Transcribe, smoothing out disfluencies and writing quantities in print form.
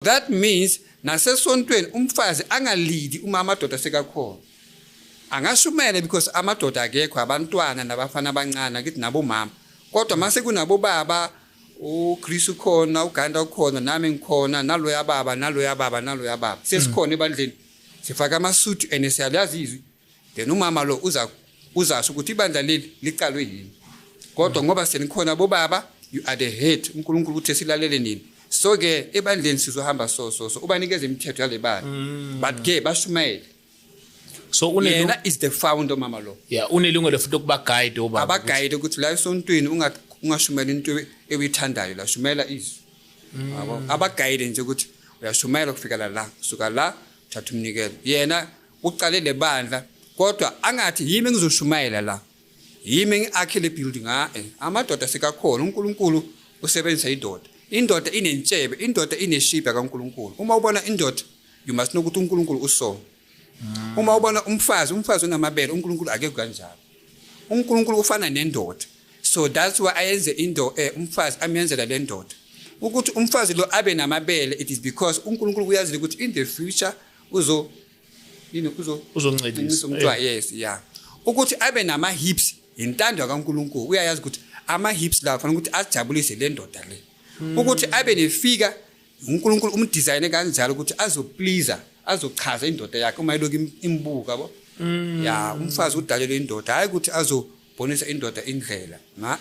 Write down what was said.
That means nasesontweni umfazi angalidi uma amadoda sekakhona. Angashumele because amadoda akekho, abantwana nabafana abancane akithi nabomama. Kodwa mase kunabobaba, uChris ukhona, uGanda ukhona, nami ngikhona, naloya baba, naloya baba, naloya baba. Sesikhona ebandleni. Sifaka amasuit and siyalazi izwi. Then umama lo uza uzasho ukuthi ibandla leli liqalwe yini. Kodwa ngoba senikhona bobaba, you are the head. uNkulunkulu uthe silalele nini. So ke ebandleni sizohamba so so so ubanikeza imithetho yale bandla. But ke bashumayele. So unelungelo, Yena is the founder, mama lo. Yeah, unelungelo futhi ukuba guide obaba. Abaguide ukuthi la esontweni ungashumela into ewithandayo, la shumela izwi. Yabo, abaguide nje ukuthi uyashumela kufika la, suka la uthatha umnikelo. Yena uqale le bandla, kodwa angathi yimi engizoshumayela la, yimi ngiakhe le building. Ha eh, amadoda sekakhona. uNkulunkulu usebenzisa indoda. Indoda inentshebe, indoda ineshiba kaNkulunkulu. Uma ubona indoda, you must know ukuthi uNkulunkulu uso. Uma ubona umfazi, umfazi unamabele, uNkulunkulu akekho kanjalo. uNkulunkulu ufana nendoda, so that's why ayenze indo umfazi, amenzela le ndoda ukuthi umfazi lo abe namabele. It is because uNkulunkulu uyazi ukuthi in the future uzo yini, uzo Uzoncedisa. Umntwana, yes, yeah, ukuthi abe nama hips intando kaNkulunkulu. Uyayazi ukuthi ama hips la kufanele ukuthi ajabulise le ndoda le. Ukuthi abe nefika, uNkulunkulu umdesign kanjalo ukuthi azoplease, azochaza indoda yakhe uma ilokhu imbuka yabo. Ya, umfazi udalelwe indoda, hayi ukuthi azobonisa indoda indlela. Ma